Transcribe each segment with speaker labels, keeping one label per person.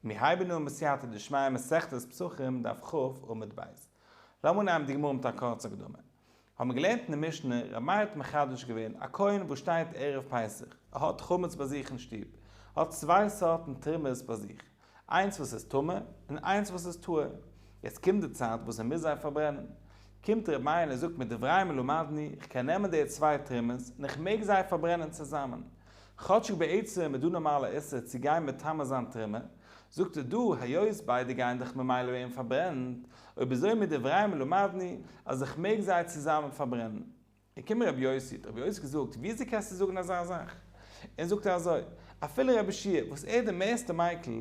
Speaker 1: מיר הייבן אן בסייעתא דשמיא מסכת פסחים דף כ עמוד ב'. לאמיר נעמען די גמרא מיט א קורצע הקדמה. האבן מיר געלערנט אין די משנה, רבי מאיר האט מחדש געווען, א כהן וואס שטייט ערב פסח, ער האט חמץ ביי זיך אין שטוב, ער האט צוויי סארטן תרומות ביי זיך, איינס וואס איז טמא און איינס וואס איז טהור. יעצט קומט די צייט וואס ער מוז זיי פארברענען. קומט רבי מאיר און ער זאגט מדבריהם למדנו, איך קען נעמען די צוויי תרומות און איך מעג זיי פארברענען צוזאמען. כאטשיג בעצם איז דא נארמאלע איסור צו גיין מטמא זיין תרומה, זאגט ער דא היות ביידע גייען דאך ממילא ווערן פארברענט, אויב אזוי מדבריהם למדנו אז איך מעג זיי צוזאמען פארברענען. איז געקומען רבי יוסי, האט רבי יוסי געזאגט, וויאזוי קענסטו זאגן אזא זאך? און זאגט ער אזוי, אפילו רבי יהושע וואס ער איז די מערסטע מיקל,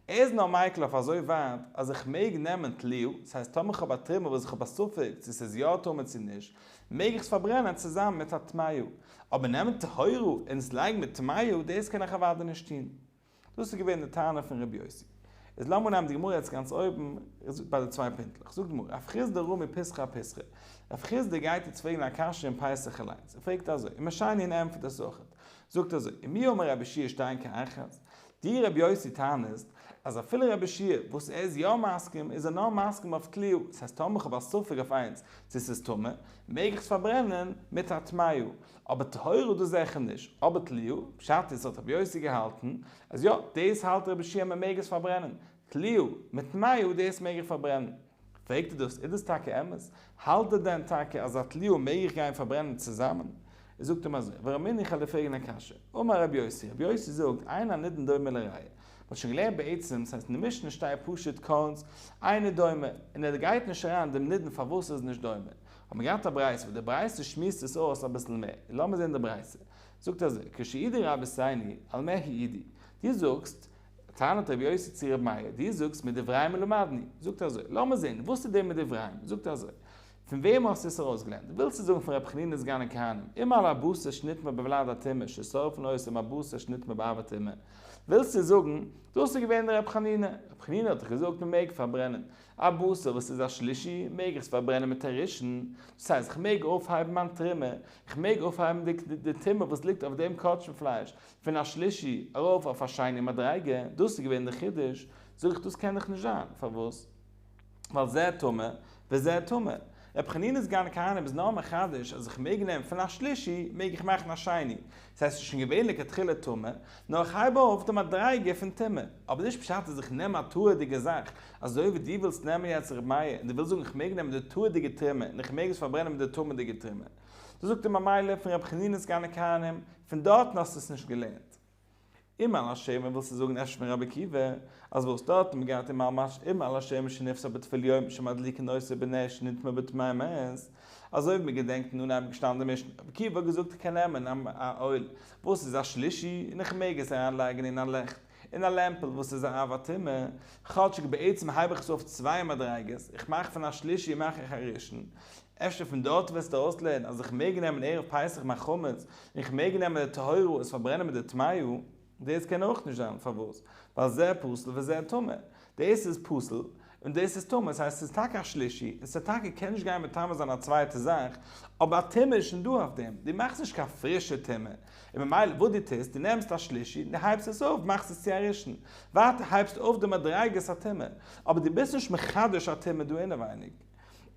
Speaker 1: ער איז נאר מיקל אויף אזוי ווייט אז איך מעג נעמען תלויה, ס'הייסט טאמער איך האב א תרומה וואס איך האב א ספק צו ס'איז יא טמא צו נישט, מעג איך עס פארברענען צוזאמען מיט א טמאה. אבער נעמען טהורה און עס לייגן מיט טמאה, דאס קען איך אוודאי נישט טון. דאס איז געווען די טענה פון רבי יוסי. איז לאמיר נעמען די גמרא יעצט גאנץ אויבן, ביי די צוויי פינטלעך. זאגט די גמרא, רב חסדא רמי פיסחא אפיסחא. רב חסדא גייט יעצט פרעגן א קשיא אין פסח אליינס. ער פרעגט אזוי, און משני ענטפערט עס אויכעט. זאגט אזוי, ומי אמר רבי יהושע שתיהן כאחת? דו רבי יוסי טענה'סט אז אפילו רבי יהושע וואס ער איז יא מסכים איז ער נאר מסכים אויף תלויה, ס'הייסט טאמער כ'האב א ספק אויף איינס צו ס'איז טמא, מעג איך עס פארברענען מיט א טמאה, אבער טהורה דאס זעכער נישט, אבער תלויה, פשט איז האט רבי יוסי געהאלטן אז יא, דאס האלט רבי יהושע מ'מעג עס פארברענען, תלויה מיט טמאה דאס מעג איך פארברענען. פרעגט ער דאס, איז דאס טאקע אמת? האלט ער דען טאקע אז א תלויה מעג איך גיין פארברענען צוזאמען? ער זאגט אים אזוי, ורמינהו איך וועל דיר פרעגן א קשיא, אמר רבי יוסי, רבי יוסי זאגט, אין הנידון דומה לראיה, מען האט שוין געלערנט בעצם, ס'הייסט אין די משנה שטייט פשוט קאונס, אינו דומה, און ער גייט נישט אריין דעם נידון פארוואס ס'איז נישט דומה, האט מען געהאט א ברייתא וואס די ברייתא שמועסט עס אויס אביסל מער, לאמיר זען די ברייתא, זאגט אזוי, כשהעידו רבותינו, על מה העידו, דו זאגסט, טענה'ט רבי יוסי צו רבי מאיר, דו זאגסט מדבריהם למדנו, זאגט ער אזוי, לאמיר זען, וואס איז דער מדבריהם? זאגט ער אזוי, פון וועם האסטו עס ארויסגעלערנט? ווילסטו זאגן פון רבי חנינא סגן הכהנים, אם על הבשר שנטמא בוולד הטומאה ששורפין אותו עם הבשר שנטמא באב הטומאה, ווילסטו זאגן, דאס איז געווען דער רבי חנינא, רבי חנינא האט דאך געזאגט מען מעג פארברענען א בשר וואס איז א שלישי, מעג איך עס פארברענען מיט א ראשון, דאס הייסט איך מעג אויפהייבן מיין תרומה, איך מעג אויפהייבן די טומאה וואס ליגט אויף דעם קדשים פלייש, פון א שלישי ארויף אויף א שני מדריגה, דאס איז געווען די חידוש, זאג איך דאס קען דאך נישט זיין, פארוואס? ווייל זה טמא וזה טמא, רבי חנינא סגן כהנים איז נאר מחדש אז איך מעג נעמען פון א שלישי מעג איך מאכן א שני, ס'הייסט ס'איז שוין געווען לכתחילה טמא, נאר איך הייב אויף די מדריגה פון טומאה, אבער נישט פשט אז איך נעם א טהור'דיגע זאך, אזוי ווי דו ווילסט נעמען יעצט ר' מאיר און דו ווילסט זאגן איך מעג נעמען די טהור'דיגע תרומה און איך מעג עס פארברענען מיט די טמא'דיגע תרומה. דאס זאגט ער ממילא פון רבי חנינא סגן הכהנים, פון דארטן האסטו עס נישט געלערנט. אם על השמן ווילסטו זאגן אפשר פון רבי עקיבא, אז וואס דארט האט מען געהאט אם על מש אם על השמן שנפסל בטבול יום שמדליקין אותו בנר שנטמא בטמא מת, אזוי ווי מען געדענקט אין אנהייב געשטאנען די משנה, רבי עקיבא האט געזאגט איך קען נעמען א oil וואס איז א שלישי און איך מעג עס אריין לייגן אין א לעכט, אין א לעמפל וואס איז א אב הטומאה, כאטשיג בעצם הייב איך עס אויף צוויי מדריגות, איך מאך פון א שלישי מאך איך א ראשון, אפשר פון דארט וועסטו אויסלערנען אז איך מעג נעמען ערב פסח מיין חמץ, און איך מעג נעמען די טהורה עס פארברענען מיט די טמאה, דאס קען אויך נישט זיין, פארוואס? ווייל זה פסול וזה טמא, דאס איז פסול און דאס איז טמא, ס'הייסט ס'איז טאקע א שלישי, און ס'טאקע קען נישט גיין מטמא זיין א צווייטע זאך, אבער א טומאה איז שוין דא אויף דעם, דו מאכסט נישט קיין פרישע טומאה, און ממילא וואס דו טוסט, דו נעמסט א שלישי און דו הייבסט עס אויף, מאכסט עס צו א ראשון, ווייטער הייבסטו אויף די מדריגת הטומאה, אבער דו ביסט נישט מחדש א טומאה דא אינעווייניג.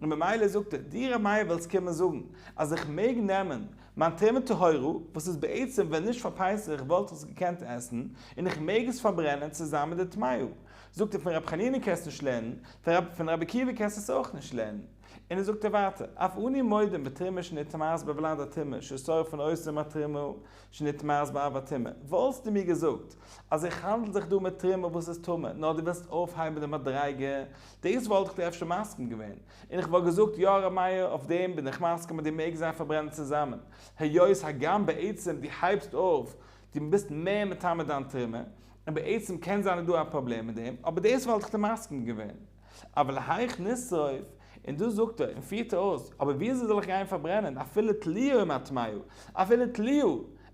Speaker 1: און ממילא זאגט ער, דו ר' מאיר ווילסט קומען זאגן אז איך מעג נעמען מיין תרומה טהורה, וואס איז בעצם ווען נישט פאר פסח וואלט איך עס געקענט עסן, און איך מעג עס פארברענען צוזאמען מיט די טמאה. זאגט ער, פון רבי חנינא קענסט נישט לערנען, פון רבי עקיבא קענסט עס אויך נישט לערנען. און ער זאגט ער ווייטער, אף אנו מודים בתרומה שנטמאת בוולד הטומאה ששורפין אותה עם התרומה שנטמאת באב הטומאה, וואלסטו מיר געזאגט אז איך האנדל זיך דא מיט תרומה וואס איז טמא, נאר דו ווילסט אויפהייבן די מדריגה, דאס וואלט איך דיר אפשר מסכים געווען, און איך וואלט געזאגט יא ר' מאיר אויף דעם בין איך מסכים אז דו מעגסט זיי פארברענען צוזאמען, היות הגם בעצם דו הייבסט אויף, דו ביסט מער מטמא דיין תרומה, און בעצם קען זיין איז דא א פראבלעם מיט דעם, אבער דאס וואלט איך דיר מסכים געווען. אבל היאך נשרוף, און דא זאגט ער און פירט ער אויס, אבער וויאזוי זאל איך גיין פארברענען אפילו תלויה עם הטמאה, אפילו תלויה,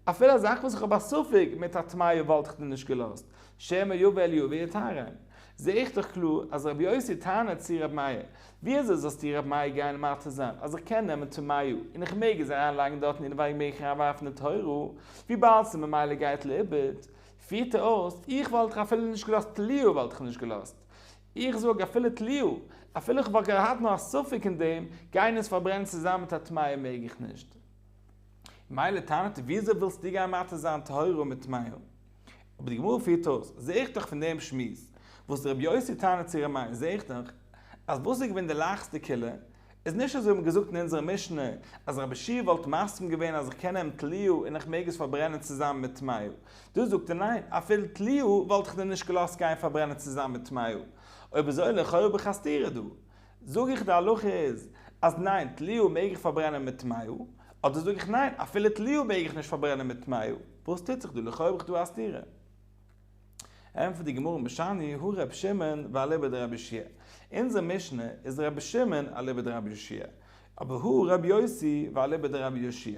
Speaker 1: אפילו א זאך וואס איך האב א ספק מיט א טמאה וואלט איך דיר נישט געלאזט, שמא יבא אליהו ויטהרם. זע איך דאך קלאר אז רבי יוסי טענה'ט צו רבי מאיר, וויאזוי זאלסטו רבי מאיר גיין מתיר זיין אז איך קען נעמען טמאה און איך מעג עס אריינלייגן דארטן אינעווייניג מעג איך אריינווארפן די טהורה, וויבאלד ס'ממילא גייט לאיבוד. פירט ער אויס, איך וואלט דיך אפילו נישט געלאזט תלויה וואלט איך נישט געלאזט. איך זאג אפילו תלויה, אפילו איך וואלט געהאט נאר א ספק אין דעם, גיין עס פארברענען צוזאמען מיט א טמאה מעג איך נישט. מילא טענה'ט ער וויאזוי ווילסטו גיין מתיר זיין טהורה מיט טמאה? אבער די גמרא פירט אויס, זעה איך דאך פון דעם שמועס וואס רבי יוסי טענה'ט צו ר' מאיר, זעה איך דאך אז וואס איז געווען די לייכסטע קולא, איז נישט אזוי ווי מ'האט געזאגט אין אונזערע משנה אז רבי יהושע וואלט מסכים געווען אז איך קען נעמען תלויה און איך מעג עס פארברענען צוזאמען מיט טמאה. דא זאגט ער ניין, אפילו תלויה וואלט איך דיר נישט געלאזט גיין פארברענען צוזאמען מיט טמאה. אויב אזוי לכאו' האב איך א סתירה דא. זאג איך די הלכה איז אז ניין תלויה מעג איך פארברענען מיט טמאה, אדער זאג איך ניין אפילו תלויה מעג איך נישט פארברענען מיט טמאה. וואס טוט זיך דא? לכאו' האב איך דא א סתירה. ענטפערט די גמרא משני הא ר' שמעון ואליבא דרבי יהושע אונזער משנה איז ר' שמעון אליבא דרבי יהושע אבער הא ר' יוסי ואליבא דרבי יהושע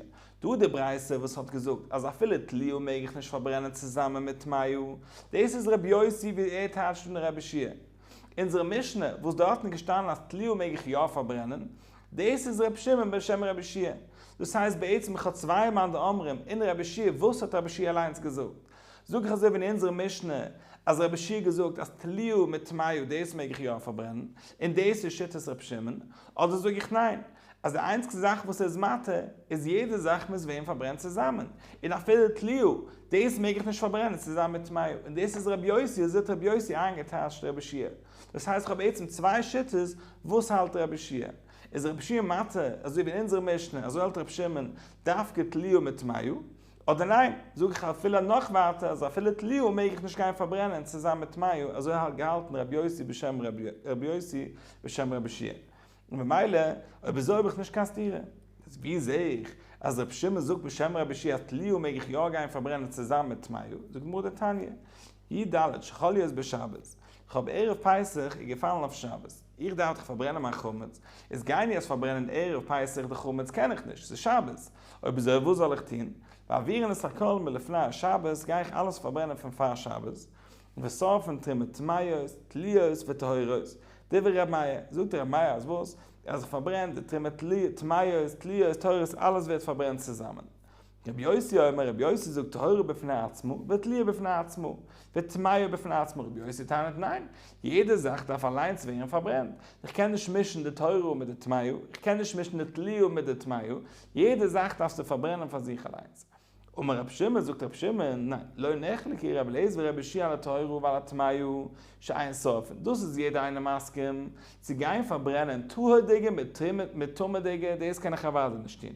Speaker 1: דא די ברייתא וואס האט געזאגט אז אפילו תלויה מעג איך נישט פארברענען צוזאמען מיט טמאה, דאס איז ר' יוסי ווי ער טייטשט אן רבי יהושע אונזער משנה וואס דארטן איז געשטאנען אז תלויה מעג איך יא פארברענען, דאס איז ר' שמעון בשם רבי יהושע דאס הייסט בעצם איך האב צוויי מאן דאמרים אין רבי יהושע וואס האט רבי יהושע אליינס געזאגט? זאג איך אזוי ווי אין אונזערע משנה אז רבי יהושע געזאגט אז תלויה מיט טמאה דאס מעג איך יא פארברענען און דאס איז שיטת רבי שמעון, אדער זאג איך ניין אז די איינציגסטע זאך וואס ער איז מתיר איז יעדע זאך מוז ווערן פארברענט צוזאמען און אפילו תלויה דאס מעג איך נישט פארברענען צוזאמען מיט טמאה און דאס איז רבי יוסי אזוי האט רבי יוסי איינגעטייטשט רבי יהושע דאס הייסט איך האב בעצם צוויי שיטות וואס האלט רבי יהושע איז רבי יהושע מתיר אזוי ווי אין אונזערע משנה אזוי האלט רבי שמעון דווקא תלויה מיט טמאה אדער ניין, זאג איך אפילו נאך ווייטער אז אפילו תלויה מעג איך נישט גיין פארברענען צוזאמען מיט טמאה, אזוי האט געהאלטן רבי יוסי בשם רבי יוסי בשם רבי יהושע. און ממילא אויב אזוי האב איך נישט קיין סתירה. איז ווי זעה איך אז רבי שמעון זאגט בשם רבי יהושע אז תלויה מעג איך יא גיין פארברענען צוזאמען מיט טמאה? זאגט גמרא דתניא, י ד שחל להיות בשבת, כ'האב ערב פסח איז געפאלן אויף שבת, איך דארף דאך פארברענען מיין חמץ, איז גיין יעצט פארברענען ערב פסח די חמץ קען איך נישט, ס'איז שבת, אויב אזוי וואס זאל איך טון? מעבירין את הכל מלפני השבת, גיי איך אלעס פארברענען פון פאר שבת, ושורפין תרומה טמאות, תלויות וטהורות, דברי ר' מאיר, זאגט ר' מאיר אז וואס? אז איך פארברען די תרומה טמאות, תלויות, טהורות, אלעס ווערט פארברענט צוזאמען. רבי יוסי אומר, רבי יוסי זאגט טהורה בפני עצמה ותלויה בפני עצמה, וטמאה בפני עצמה, רבי יוסי טענה'ט ניין, יעדע זאך דארף אליינס ווערן פארברענט, איך קען נישט מישן די טהורה מיט די טמאה, איך קען נישט מישן די תלויה מיט די טמאה, יעדע זאך דארפסטו פארברענען פאר זיך אליינס. אמר רבי שמעון, זאגט רבי שמעון, ניין, לא נחלקו רבי אליעזר ורבי יהושע על הטהורה ועל הטמאה שאין שורפין, דאס איז יעדער איינער מסכים, צו גיין פארברענען טהור'דיגע מיט טמא'דיגע, דאס קען איך אוודאי נישט טון.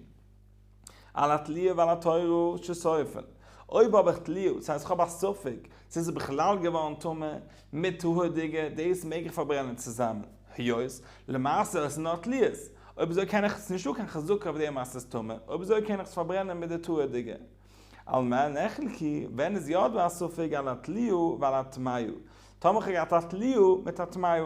Speaker 1: על התלויה ועל הטהורה ששורפין. אויב האב איך תלויה, דאס הייסט איך האב א ספק צו עס איז בכלל געווארן טמא, מיט טהור'דיגע, דאס מעג איך פארברענען צוזאמען, היות למעשה עס איז נאר תלויות, אויב אזוי קען איך, עס איז נישטא קיין חזקה אויף דעם אז עס איז טמא, אויב אזוי קען איך עס פארברענען מיט די טהור'דיגע. על מה נחלקו, ווען איז יא דא א ספק על התלויה ועל הטמאה? טאמער איך האב געהאט א תלויה מיט א טמאה.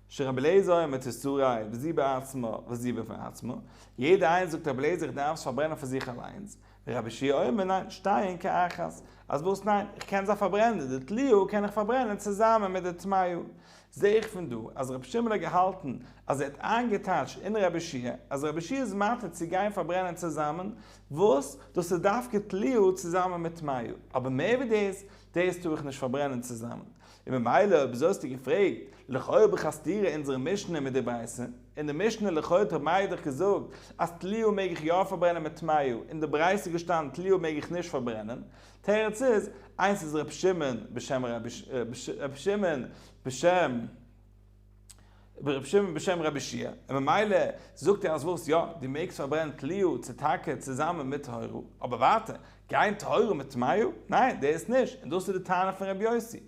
Speaker 1: שרבי אליעזר אומר תשרף זו בעצמה וזו בפני עצמה, יעדער איינס זאגט רבי אליעזר איך דארף עס פארברענען פאר זיך אליינס, ורבי יהושע אומר ניין, שתיהן כאחת, אז וואס ניין, איך קען זיי פארברענען, די תלויה קען איך פארברענען צוזאמען מיט די טמאה. זעה איך פון דא אז רבי שמעון האט געהאלטן אז ער האט איינגעטייטשט אין רבי יהושע אז רבי יהושע איז מתיר צו גיין פארברענען צוזאמען, וואס דאס איז דווקא תלויה צוזאמען מיט טמאה, אבער מער ווי דאס, דאס טאר איך נישט פארברענען צוזאמען. און ממילא אויב אזוי האסטו געפרעגט, לכאו' האב איך א סתירה אונזערע משנה מיט די ברייתא, אין די משנה לכאו' האט ר' מאיר דאך געזאגט אז תלויה מעג איך יא פארברענען מיט טמאה, אין די ברייתא איז געשטאנען תלויה מעג איך נישט פארברענען, תירוץ איז, איינס איז ר' שמעון בשם ר' שמעון בשם ר' שמעון בשם רבי יהושע, און ממילא זאגט ער אז וואס יא, דו מעגסט פארברענען תלויה צו טאקע צוזאמען מיט טהורה, אבער ווייטער, גיין טהורה מיט טמאה? ניין, דאס נישט, און דאס איז די טענה פון רבי יוסי.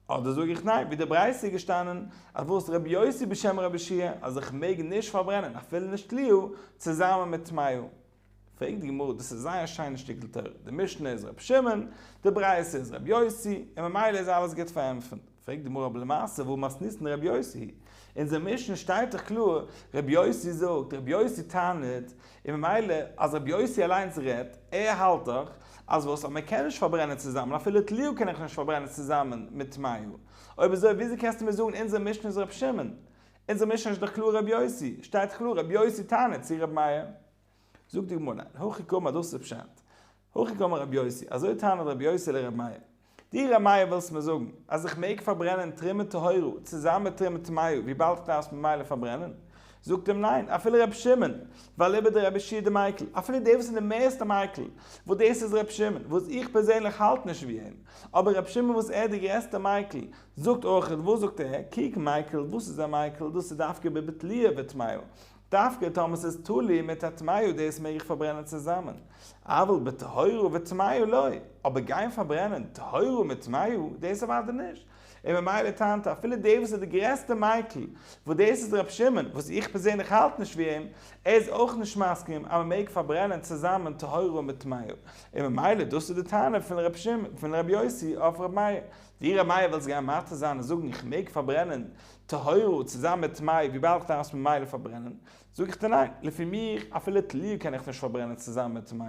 Speaker 1: אדער זאג איך ניין, ווי די ברייתא איז געשטאנען, אז וואס רבי יוסי בשם רבי יהושע, אז איך מעג נישט פארברענען אפילו נישט תלויה, צוזאמען מיט טמאה. פרעגט די גמרא, דאס איז זייער א שיינע שטיקל תורה, די משנה איז רבי שמעון, די ברייתא איז רבי יוסי, און ממילא איז אלעס גוט פארענטפערט. פרעגט די גמרא, אבער למעשה והא מתניתין רבי יוסי היא? אין אונזער משנה שטייט דאך קלאר, רבי יוסי זאגט, רבי יוסי טענה'ט, און ממילא אז רבי יוסי אליינס רעדט, ער האלט דאך, אז וואס אז מען קען נישט פארברענען צוזאמען, אפילו תלויה קען איך נישט פארברענען צוזאמען מיט טמאה. אויב אזוי וויאזוי קענסטו מיר זאגן אונזער משנה איז רבי שמעון? אונזער משנה איז דאך קלאר רבי יוסי, שטייט קלאר רבי יוסי טענה'ט צו רבי מאיר. זאגט די גמרא ניין, הכי קאמר דאס איז פשט, הכי קאמר רבי יוסי, אזוי טענה'ט רבי יוסי לרבי מאיר. דו ר' מאיר ווילסט מיר זאגן אז איך מעג פארברענען תרומה טהורה צוזאמען מיט תרומה טמאה וויבאלד איך דארף עס ממילא פארברענען? זאגט אים ניין, אפילו ר' שמעון, ואליבא דרבי יהושע דמיקל, אפילו דער וואס איז די מערסטע מיקל, וואס דאס איז ר' שמעון, וואס איך פערזענליך האלט נישט ווי אים, אבער ר' שמעון וואס ער איז די גרעסטע מיקל, זאגט אויך, וואס זאגט ער? קוק מיקל, וואס איז ער מיקל? דאס איז דווקא בבתלויה וטמאה, דווקא טאמער ס'איז תלוי מיט א טמאה דאס מעג איך פארברענען צוזאמען, אבל בטהורה וטמאה לא, אבער גיין פארברענען טהורה מיט טמאה דאס אוודאי נישט, און ממילא טענה'ט ער אפילו דער וואס איז די גרעסטע מיקל, וואס דאס איז ר' שמעון, וואס איך פערזענליך האלט נישט ווי אים, ער איז אויך נישט מסכים אז מ'מעג פארברענען צוזאמען טהורה מיט טמאה, און ממילא דאס איז די טענה פון ר' שמעון פון ר' יוסי אויף ר' מאיר, דו ר' מאיר ווילסט גיין מתיר זיין און זאגן איך מעג פארברענען טהורה צוזאמען מיט טמאה וויבאלד איך דארף עס ממילא פארברענען, זאג איך דיר ניין, לפי מיך אפילו תלויה קען איך נישט פארברענען צוזאמען מיט טמאה,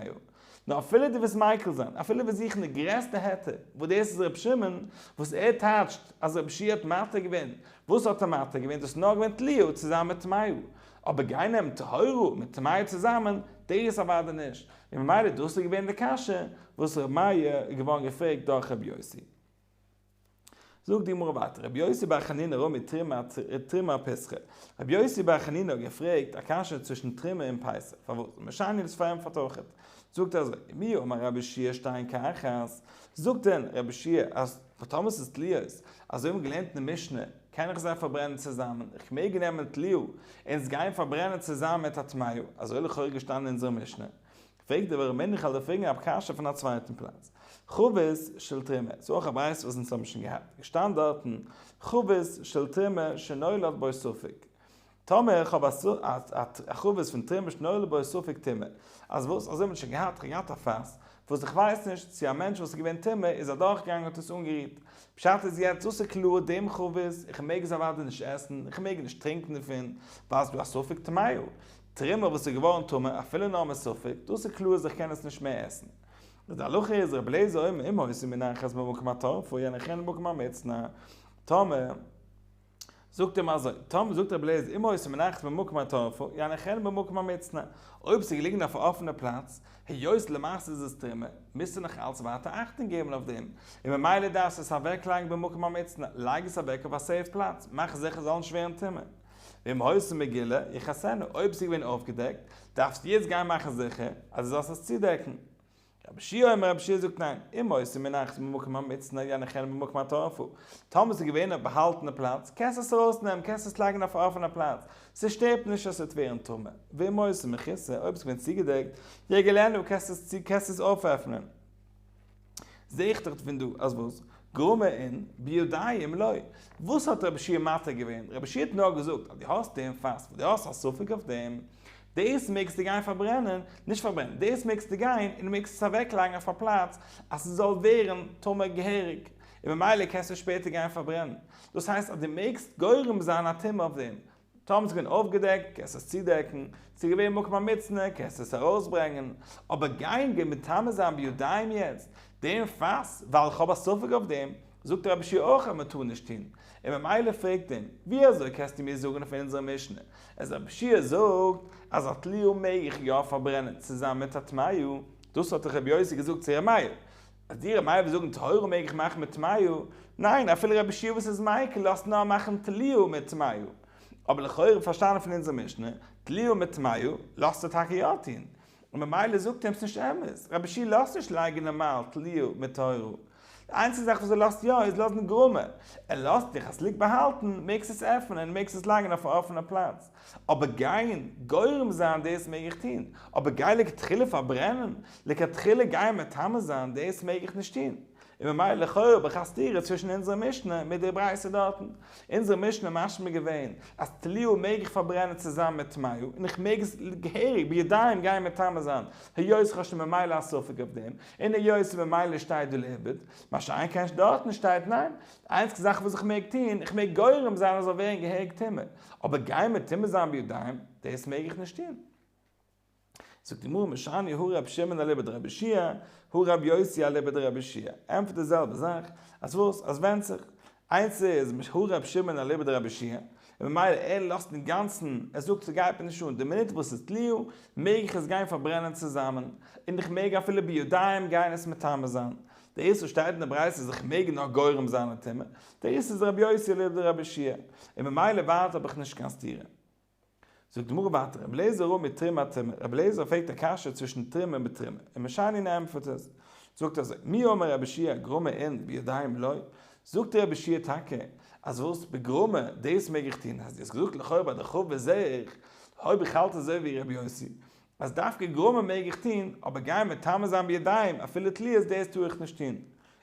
Speaker 1: נאר אפילו דו וועסט מיקל זיין, אפילו וועסט זוכן די גרעסטע היתר, וואס דאס איז ר' שמעון, וואס ער טייטשט אז רבי יהושע האט מתיר געווען, וואס האט ער מתיר געווען? דאס איז נאר געווען תלויה צוזאמען מיט טמאה, אבער גיין נעמען טהורה מיט טמאה צוזאמען, דאס אוודאי נישט, און ממילא דאס איז געווען די קשיא וואס ר' מאיר איז געווארן געפרעגט דורך ר' יוסי. זאגט די גמרא ווייטער, רבי יוסי בר חנינא רמי תרומה תרומה פסחא, רבי יוסי בר חנינא האט געפרעגט א קשיא צווישן תרומה און פסח, פארוואס? משני דאס פארענטפערט אויכעט, זאגט ער אזוי, מי אמר רבי יהושע שתיהן כאחת, זאגט דען רבי יהושע אז טאמער ס'איז תלויות, אזוי האבן מיר געלערנט אין די משנה, קען איך זיי פארברענען צוזאמען, איך מעג נעמען תלויה און עס גיין פארברענען צוזאמען מיט א טמאה, אזוי לכאורה געשטאנען אין אונזער משנה. פרעגט דער ורמינהו איך וועל דיר פרעגן א קשיא פון א צווייטן פלאץ. חבית של תרומה, ס'איז אויך א ברייתא וואס אונז האבן שוין געהאט, געשטאנען דארטן חבית של תרומה שנולד בו ספק. טאמער איך האב א חבית פון תרומה שנולד בו ספק טומאה, אז וואס? אזוי האט מען שוין געהאט, איך האב געהאט א פאס וואס איך ווייס נישט צו א מענטש וואס איז געווען טמא איז אדורכגעגאנגען האט עס אנגערירט. פשט איז יעצט דאס איז קלאר דעם חבית, איך מעג עס אוודאי נישט עסן, איך מעג נישט טרינקן דערפון, ווייל ס'איז דא א ספק טמאה. תרומה וואס איז געווארן טמא אפילו נאר מספק, דאס איז קלאר אז איך קען עס נישט מער עסן. די הלכה איז רבי אליעזר אומר אם היתה מונחת במקום התורפה יניחנה במקום המוצנע, טאמער זאגט אים אזוי, טאמער זאגט רבי אליעזר אם היתה מונחת במקום התורפה יניחנה במקום המוצנע, אויב ס'איז געליגן אויף א אפענע פלאץ, היות למעשה איז עס תרומה, מוזטו נאך אלץ ווייטער אכטונג געבן אויף דעם, און ממילא דארפסטו עס אוועקלייגן במקום המוצנע, לייג עס אוועק אויף א safe פלאץ, מאך זיכער ס'זאל נישט ווערן טמא. ואם היתה מגולה, יכסנה, אויב ס'איז געווען אויפגעדעקט, דארפסטו יעצט גיין מאכן זיכער אז דו זאלסט עס צודעקן. רבי יהושע אומר, רבי יהושע זאגט ניין, אם היתה מונחת במקום המוצנע יניחנה במקום התורפה, טאמער ס'איז געווען אויף באהאלטענע פלאץ, קענסט עס ארויסנעמען, קענסט עס לייגן אויף א אפענע פלאץ, ס'שטערט נישט אז ס'וועט ווערן טמא. ואם היתה מכוסה, אויב ס'איז געווען צוגעדעקט, יגלנה, קענסט עס אויפעפענען. זעה איך דאך פון דא אז וואס? גרמא אין בידיים לא. וואס האט רבי יהושע מתיר געווען? רבי יהושע האט נאר געזאגט אז דו האסט דעם פאס וואס דו האסט א ספק אויף דעם, דאס מעגסטו גיין פארברענען, נישט פארברענען, דאס מעגסטו גיין און מעגסט עס אוועקלייגן אויף א פלאץ אז ס'זאל ווערן טמא געהעריג, און ממילא קענסטו שפעטער גיין פארברענען. דאס הייסט אז דו מעגסט גורם זיין א טומאה אויף דעם. טאמער ס'איז געווען אויפגעדעקט, קענסטו עס צודעקן, ס'איז געווען מקום המוצנע, קענסטו עס ארויסברענגען, אבער גיין גיין מטמא זיין בידיים יעצט, דעם פאס, ווייל איך האב א ספק אויף דעם, זאגט רבי יהושע אויך אז מ'טאר נישט טון, און ממילא פרעגט אים, ווי אזוי קענסטו מיר זאגן אויף אונזערע משנה, אז רבי יהושע זאגט אז א תלויה מעג איך יא פארברענען צוזאמען מיט א טמאה, דאס האט דאך רבי יוסי געזאגט צו ר' מאיר, אז דו ר' מאיר וועסט זאגן טהורה מעג איך מאכן מיט טמאה, ניין, אפילו רבי יהושע וואס איז מיקל לאזט נאר מאכן תלויה מיט טמאה. אבער לכאורה פארשטאנען פון אונזער משנה, תלויה מיט טמאה לאזט ער טאקע יא טון. און ממילא זאגט אים ס'נישט אמת, רבי יהושע לאזט נישט לייגן נארמאל תלויה מיט טהורה. די איינציגע זאך וואס ער לאזט יא איז לאזן גרמא. ער לאזט דיך אז ס'ליגט באהאלטן, מעגסט עס עפענען, מעגסט עס לייגן אויף א אפענע פלאץ. אבער גיין גורם זיין דאס מעג איך טון, אבער גיין לכתחילה פארברענען, לכתחילה גיין מטמא זיין דאס מעג איך נישט טון. און ממילא לכאורה האב איך א סתירה צווישן אונזערע משנה מיט די ברייתא דארטן. אונזערע משנה משמע געווען אז תלויה מעג איך פארברענען צוזאמען מיט טמאה, און איך מעג עס געהעריג בידיים גיין מטמא זיין, היות איך האב שוין ממילא א ספק אויף דעם, און היות ממילא שטייט דא לאיבוד, מה שאין כן דארטן שטייט ניין, די איינציגסטע זאך וואס איך מעג טון, איך מעג גורם זיין אז זאל ווערן געהעריג טמא, אבער גיין מטמא זיין בידיים, דאס מעג איך נישט טון. זאגט די גמרא משני הא רבי שמעון אליבא דרבי יהושע, הא רבי יוסי אליבא דרבי יהושע, ענטפערט די זעלבע זאך, אז וואס? אז ווענדט זיך, איינס איז הא רבי שמעון אליבא דרבי יהושע, און ממילא ער לאזט אינגאנצן, ער זאגט ס'גייט מיר נישט אן, די מינוט וואס ס'איז תלויה, מעג איך עס גיין פארברענען צוזאמען, און איך מעג אפילו בידיים גיין עס מטמא זיין. דער איסור שטייט אין די ברייתא אז איך מעג נאר גורם זיין א טומאה, דער איסור איז רבי יוסי אליבא דרבי יהושע, און ממילא ווייטער האב איך נישט קיין סתירה. זאגט די גמרא ווייטער, רבי אליעזר ראה מתרומה אטומאה, רבי אליעזר פרעגט א קשיא צווישן תרומה מיט תרומה, און משני און ער ענטפערט עס, זאגט אזוי, מי אמר רבי יהושע גרמא אין בידיים לא, זאגט רבי יהושע טאקע אז וואס בגרמא דאס מעג איך טון, אז דו האסט געזאגט לכאורה ביי די חבית זעה איך, אויב איך האלט אזוי ווי רבי יוסי, אז דווקא גרמא מעג איך טון, אבער גיין מטמא זיין בידיים אפילו תלויות דאס טאר איך נישט טון.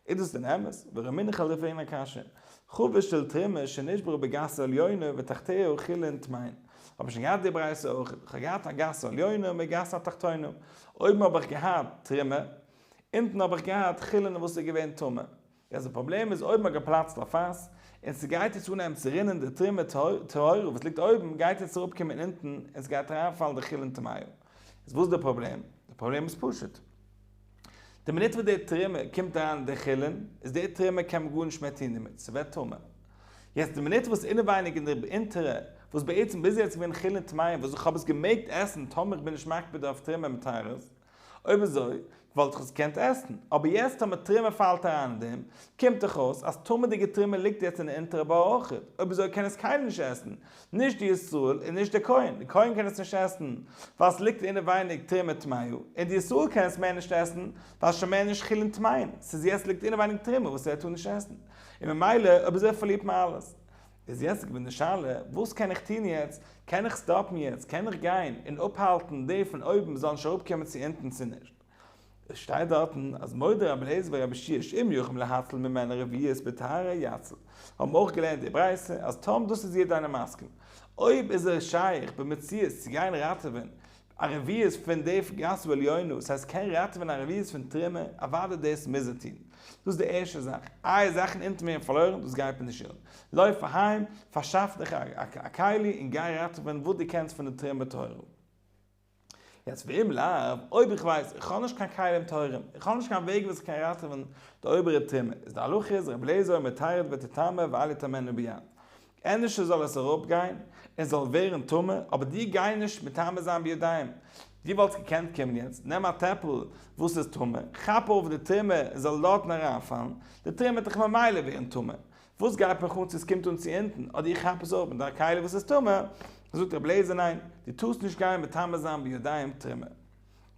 Speaker 1: איז דאס דען אמת? ורמינהו כ'וועל דיר פרעגן א קשיא. חבית של תרומה שנשברה בגסה עליונה ותחתיה חולין טמאין. האב איך שוין געהאט די ברייתא אויך. איך האב געהאט א גסה עליונה מיט גסה תחתונה. אויבן האב איך געהאט תרומה, אונטן האב איך געהאט חולין וואס איז געווען טמא. יעצט די פראבלעם איז אויב מ'האט געפלאצט א פאס, און ס'גייט יעצט אנהייבן צו רינען די תרומה טהורה וואס ליגט אויבן גייט יעצט אראפקומען אונטן און ס'גייט אריינפאלן די חולין טמאה. איז וואס איז די פראבלעם? די פראבלעם איז פשוט. די מינוט וואס די תרומה קומט אריין אין די חולין, איז די תרומה קען מען גארנישט מער טון דערמיט, ס'ווערט טמא. יעצט די מינוט וואס אינעווייניג אין די אונטערע, וואס בעצם ביז יעצט איז געווען חולין טמאים וואס איך האב עס געמעגט עסן טאמער איך בין נישט מקפיד אויף תרומה מיט טהרות, אויב אזוי וואלט איך עס געקענט עסן, אבער יעצט טאמער תרומה פאלט אריין אין דעם, קומט דאך אויס אז טמא'דיגע תרומה ליגט יעצט אין די אונטערע בור אויכעט, אויב אזוי קען עס קיינער נישט עסן, נישט די ישראל און נישט די כהן, די כהן קען עס נישט עסן ווייל עס ליגט אינעווייניג תרומה טמאה, און די ישראל קען עס מער נישט עסן ווייל עס איז שוין מער נישט חולין טמאין, ס'איז יעצט ליגט אינעווייניג תרומה וואס ער טאר נישט עסן, און ממילא אויב אזוי פארלירט מען אלעס. איז יעצט געווען די שאלה, וואס קען איך טון יעצט, קען איך stop ן יעצט, קען איך גיין און אפהאלטן די פון אויבן זאל נישט אראפקומען צו אונטן צו נישט? עס שטייט דארטן אז מודה רבי אליעזר ורבי יהושע שאם יכולים להציל ממנה רביעית בטהרה יציל, האבן אויך געלערנט די ברייתא אז טאמער דאס איז יעדער איינער מסכים, אויב איז עס שייך במציאות צו גיין ראטעווען א רביעית פון די גסה עליונה, ס'הייסט קען ראטעווען א רביעית פון תרומה, אוודאי דאס מוז ער טון. דאס איז די ערשטע זאך. איי זאכן אונטן ווערן פארלוירן, דאס גייט מיר נישט אן. לויף אהיים, פארשאף דיך א כלי און גיי ראטעווען וואס דו קענסט פון די תרומה טהורה. יעצט ואם לאו, אויב איך ווייס איך האב נישט קיין כלים טהורים, איך האב נישט קיין וועג וואס איך קען ראטעווען די אויבערע תרומה, איז די הלכה איז רבי אליעזר אומר תרד ותטמא ואל יטמאנה ביד. ענדערשער זאל עס אראפגיין און זאל ווערן טמא, אבער דו גיי נישט מטמא זיין בידיים. דו וואלטסט געקענט קומען יעצט, נעם א טעפל וואס איז טמא, כאפ אויף די תרומה און זאל דארטן אריינפאלן, די תרומה וועט דאך ממילא ווערן טמא, וואס גייט מיך אן צו עס קומט אן צו אונטן, אדער איך כאפ עס אויף מיט א כלי וואס איז טמא, זאגט רבי אליעזר ניין, דו טארסט נישט גיין מטמא זיין בידיים תרומה.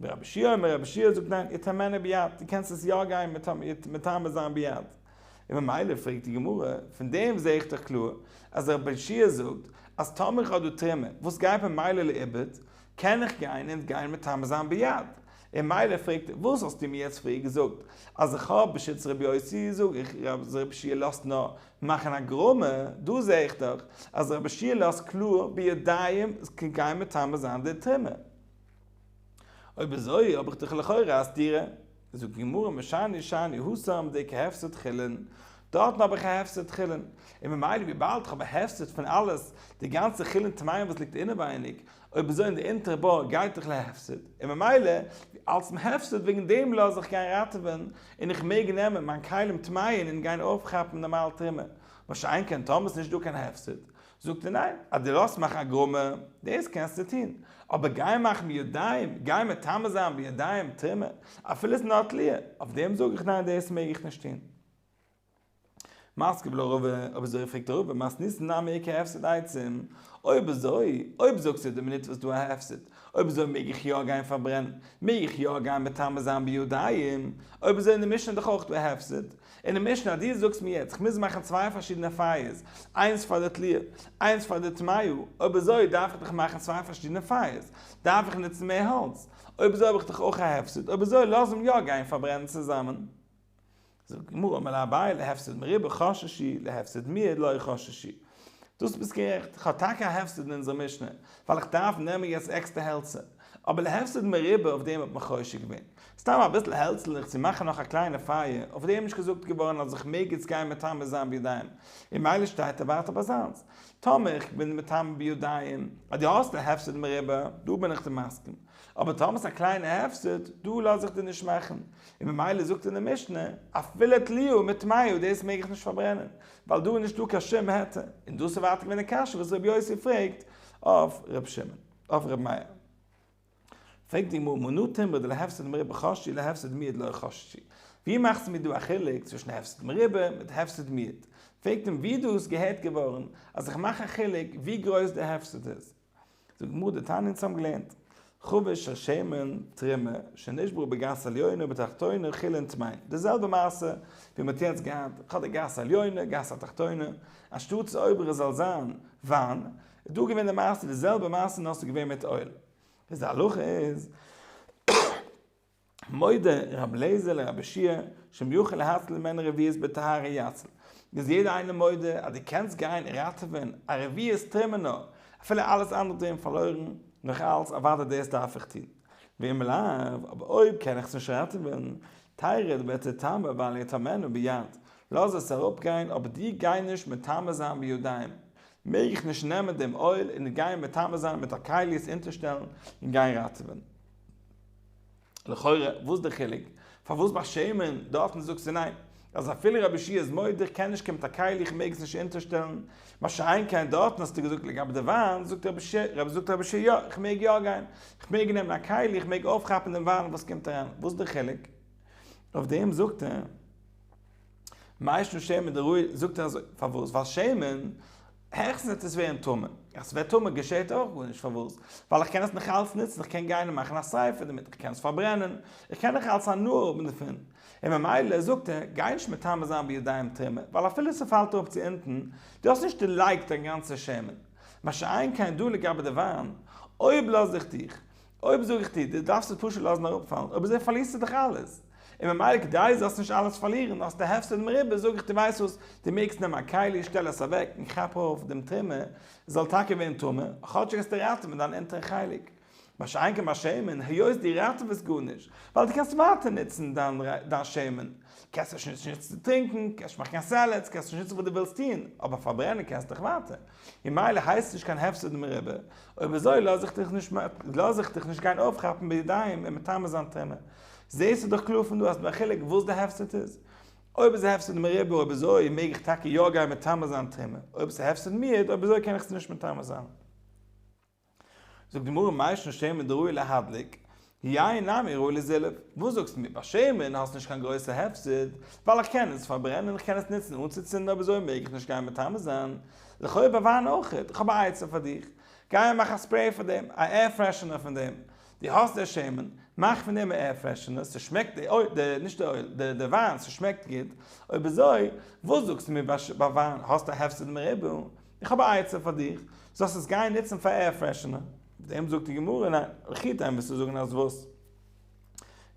Speaker 1: ורבי יהושע אומר, רבי יהושע זאגט ניין, יטמאנה ביד, דו קענסט עס יא גיין מטמא זיין ביד. און ממילא פרעגט די גמרא, פון דעם זע איך דאך קלאר אז רבי יהושע זאגט אז טאמער איך האב דא תרומה וואס גייט ממילא לאיבוד, קען איך גיין און גיין מטמא זיין ביד. און מילא פרעגט ער, וואס האסטו מיר יעצט פריער געזאגט אז איך האב בשיטת רבי יוסי, זאג איך אז רבי יהושע לאזט נאר מאכן א גרמא, דא זע איך דאך אז רבי יהושע לאזט קלאר בידיים גיין מטמא זיין די תרומה. אויב אזוי האב איך דאך לכאורה א סתירה. זאגט די גמרא משני שאני התם דאיכא הפסד חולין, דארטן האב איך א הפסד חולין, און ממילא וויבאלד איך האב א הפסד פון אלעס, די גאנצע חולין טמאים וואס ליגט אינעווייניג, אויב אזוי אין די אונטערע בור גייט דאך להפסד, און ממילא אלס הפסד וועגן דעם לאז איך גיין ראטעווען, און איך מעג נעמען מיין כלים טמאים און גיין אויפכאפן נארמאל תרומה, מה שאין כן טאמער ס'נישט דא קיין הפסד, זאגט ער ניין, אז דו לאזט מאכן א גרמא, דאס קענסטו טון, אבער גיי מאכן בידיים, גיי מטמא זיין בידיים תרומה, אפילו עס איז נאר תליה, אויף דעם זאג איך ניין דאס מעג איך נישט טון. מתקיף לה רבא, אויב אזוי פרעגט רבא, מתניתין נמי איכא הפסד עצים, אויב אזוי, אויב זאגסטו די מינוט וואס דא א הפסד, אויב אזוי מעג איך יא גיין פארברענען, מעג איך יא גיין מטמא זיין בידיים, אויב אזוי אין די משנה איז דאך אויך דא א הפסד, אין די משנה אז דו זאגסט מיר יעצט איך מוז מאכן צוויי פארשידענע פייערס, איינס פאר די תליה, איינס פאר די טמאה, אויב אזוי דארף איך דאך מאכן צוויי פארשידענע פייערס, דארף איך נוצן מער האלץ, אויב אזוי האב איך דאך אויך א הפסד, אויב אזוי לאז אים יא גיין פארברענען צוזאמען. זאגט די גמרא אמר ליה אביי להפסד מרובה חששו להפסד מועט לא חששו. דאס ביסט גערעכט, איך האב טאקע א הפסד אין אונזער משנה, ווייל איך דארף נעמען יעצט עקסטער העלצער, אבער להפסד מרובה אויף דעם האט מען חושש געווען. סתם אביסל העלצלעך צו מאכן נאך א קליינע פייער, אויף דעם איז נישט געזאגט געווארן אז איך מעג יעצט גיין מטמא זיין בידיים, און מילא שטייט ער ווייטער ביי זיינס. טאמער איך בין מטמא בידיים, אז דו האסט א הפסד מרובה, דא בין איך דיר מסכים. אבער טאמער ס'איז א קליינע הפסד, דא לאז איך דיר נישט מאכן. און ממילא זאגט אין די משנה, אפילו תלויה מיט טמאה, דאס מעג איך נישט פארברענען, ווייל דא איז נישטא קיין שום היתר. און דאס איז ווייטער געווען די קשיא וואס רבי יוסי פרעגט אויף רבי שמעון, אויף רבי מאיר. פרעגט די גמרא, מנא תימרא דלהפסד מרובה חששו להפסד מועט לא חששו? ווי מאכסטו מיר דא א חילוק צווישן הפסד מרובה מיט הפסד מועט? פרעגט אים ווי דא איז געהערט געווארן אז איך מאך א חילוק ווי גרויס די הפסד איז? זאגט גמרא דתניא אונז האבן געלערנט חבית של שמן תרומה שנשברה בגת עליונה ובתחתונה כולן טמאין, די זעלבע מעשה ווי מען האט יעצט געהאט, איך האב די גת עליונה גת התחתונה, אנשטאטס די אויבערע זאל זיין וויין, איז דא געווען די מעשה די זעלבע מעשה נאר ס'איז געווען מיט oil, איז די הלכה איז. מודה רבי אליעזר לרבי יהושע שאם יכול להציל ממנה רביעית בטהרה יציל, איז יעדער איינער מודה אז דו קענסט גיין ראטעווען א רביעית תרומה נאר, אפילו אלעס אנדערע האט ווערן פארלוירן, נאך אלץ אוודאי דאס דארף איך טון. ואם לאו, אבער אויב קען איך עס נישט ראטעווען, תרד ותטמא ואל יטמאנה ביד, לאז עס אראפגיין אבער דו גיי נישט מטמא זיין בידיים, מעג איך נישט נעמען דעם oil און גיין מטמא זיין מיט א כלי עס אונטערשטעלן און גיין ראטעווען. לכאורה וואס די חילוק? פארוואס ביי שמן דארטן זאגסטו ניין? אז אפילו רבי יהושע איז מודה איך קען נישט קומט א כלי איך מעג עס נישט אונטערשטעלן, מה שאין כן דארטן האסטו געזאגט לגבי די וויין זאגט רבי יהושע זאגט רבי יהושע יא איך מעג יא גיין איך מעג נעמען א כלי איך מעג אויפכאפן דעם וויין וואס קומט אריין וואס די חילוק? אויף דעם זאגט ער מאי שנא שמן דראוי זאגט ער אזוי פארוואס ווייל שמן העכסטנס וועט עס ווערן טמא. אז ס'ווערט טמא געשעהט אויך גארנישט, פארוואס? ווייל איך קען עס נאך אלץ נוצן, איך קען גיין און מאכן א שריפה דערמיט, איך קען עס פארברענען, איך קען נאך אלץ הנאה האבן דערפון. און ממילא זאגט ער, גיי נישט מטמא זיין בידיים תרומה, ווייל אפילו ס'פאלט אראפ צו אונטן, דו האסט נישט דערלייגט דיין גאנצע שמן. מה שאין כן דא לגבי די וויין, אויב לאז איך דיך, אויב זאג איך דיר, דו דארפסט עס פשוט לאזן אראפפאלן, אויב אזוי פארלירסטו דאך אלעס. און ממילא כדי זאלסט נישט אלעס פארלירן, האסטו הפסד מרובה, זאג איך דיר ווייסט וואס, דו מעגסט נעמען א כלי, שטעל עס אוועק און כאפ אויף דעם תרומה, עס זאל טאקע ווערן טמא, כאטשיג האסטו ראטעווען דיין אונטערן חלק. מה שאין כן ביי שמן, היות דו ראטעוועסט גארנישט, ווייל דו קענסט ווייטער נוצן דיין שמן, קענסט עס נישט נוצן צו טרינקען, קענסט נישט מאכן קיין salads, קענסט נישט נוצן וואס דו ווילסט טון, אבער פארברענען קענסטו דאך ווייטער. און מילא הייסט עס נישט קיין הפסד מרובה, אויב אזוי לאז איך דיך נישט לאז איך דיך נישט גיין אויפכאפן בידיים און מטמא זיין תרומה. זעהסטו דאך קלאר פון דא אז ס'דא א חילוק וואס די הפסד איז. אויב איז הפסד מרובה אויב אזוי מעג איך טאקע יא גיין מטמא זיין תרומה, אויב ס'איז הפסד מועט אויב אזוי קען איך עס נישט מטמא זיין. זאגט די גמרא מאי שנא שמן דראוי להדליק, יין נמי ראוי לזילוף, וואס זאגסטו מיר ביי שמן האסט נישט קיין גרויסע הפסד, ווייל איך קען עס פארברענען איך קען עס נוצן אנצוצינדן אויב אזוי מעג איך נישט גיין מטמא זיין, לכאו' ביי וויין אויכעט, איך האב א עצה פאר דיך, גיי און מאך א spray פאר דעם, א air freshener פון דעם, דו האסט די שמן, מאך פון דעם א air freshener, ס'שמעקט די oil, די, נישט די oil, די די וויין, ס'שמעקט גוט, אויב אזוי, וואס זאגסטו מיר ביי וויין האסט א הפסד מרובה, איך האב א עצה פאר דיך, זאלסט עס גיין נוצן פאר air freshener. אויף דעם זאגט די גמרא, ניין, וכי תימא וועסטו זאגן אז וואס?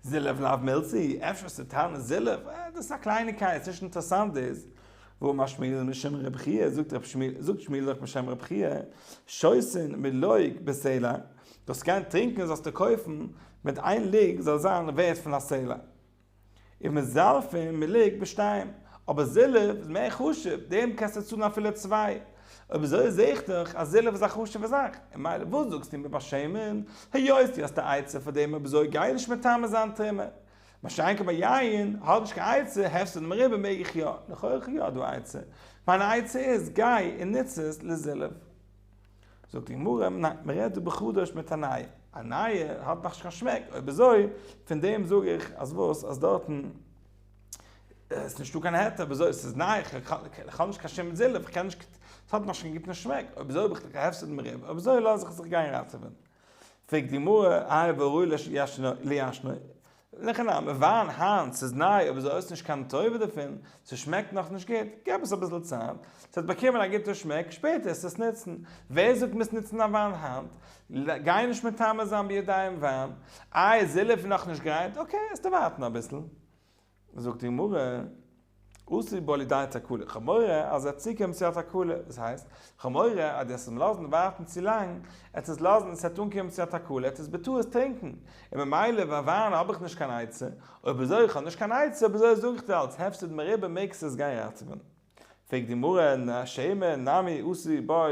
Speaker 1: זילוף לאו מילתא, אפשר וועסטו טענה'ן זילוף, אה, דאס איז א קלייניקייט, ס'נישט אינטערעסאנט דאס. והאמר שמואל משום רבי חייא, זאגט רב שמואל, זאגט שמואל דאך בשם רבי חייא, שותין מלוג בסלע, זאלסט גיין טרינקען זאלסטו קויפן מיט איין לוג זאל זיין ווערט פון א סלע. ומזלפין מלוג בשתיים, אבער זילוף איז מער חשוב, דעם קענסטו צאלן אפילו צוויי. אויב אזוי זעה איך דאך אז זילוף איז א חשוב'ע זאך, און מילא וואס זאגסטו מיר ביי שמן, היות דו האסט א עצה פאר דעם אויב אזוי גיי נישט מטמא זיין תרומה. מה שאין כן ביי יין, האב נישט קיין עצה, הפסד מרובה מעג איך יא, לכאו' איך יא דא עצה, מיין עצה איז גיי און נוץ עס לזילוף. זאגט די גמרא, ניין, מען רעדט דא בחדש מיט א נייע, א נייע האט נאכנישט קיין שמעק, אויב אזוי, פון דעם זאג איך אז וואס, אז דארטן איז נישטא קיין היתר, אויב אזוי עס איז ניי, איך האב נישט קיין שום זילוף, איך קען נישט, עס האט נאכנישט קיין גוטן שמעק, אויב אזוי האב איך דאך א הפסד מרובה, אויב אזוי לאז איך זיך גיין ראטעווען. פרעגט די גמרא, איי והראוי לישנו, הכי נמי, וויין היינט, ס'איז ניי, אבער ס'איז נישט קיין טובה דערפון, ס'שמעקט נאכנישט גוט, געב עס אביסל צייט, ס'וועט באקומען א גוטע שמעק, שפעטער וועסטו עס נוצן. ווער זאגט מוזט נוצן א וויין היינט? גיי נישט מטמא זיין בידיים וויין. איי זילוף איז נאכנישט גרייט? okay, וועסטו ווארטן אביסל. זאגט די גמרא, עתיד לבוא לידי תקלה, כ'האב מורא אז ער וועט צוקומען צו א תקלה, וואס הייסט? כ'האב מורא אז דו וועסט אים לאזן ווארטן צו לאנג, ער וועט עס לאזן עס וועט אנקומען צו א תקלה, ער וועט עס בטעות טרינקען, און ממילא ביי וויין האב איך נישט קיין עצה, אויב אזוי איך האב נישט קיין עצה, אויב אזוי זאג איך דיר אלץ הפסד מרובה מעגסט עס גיין ראטעווען. פרעגט די גמרא, שמן נמי אתי ביה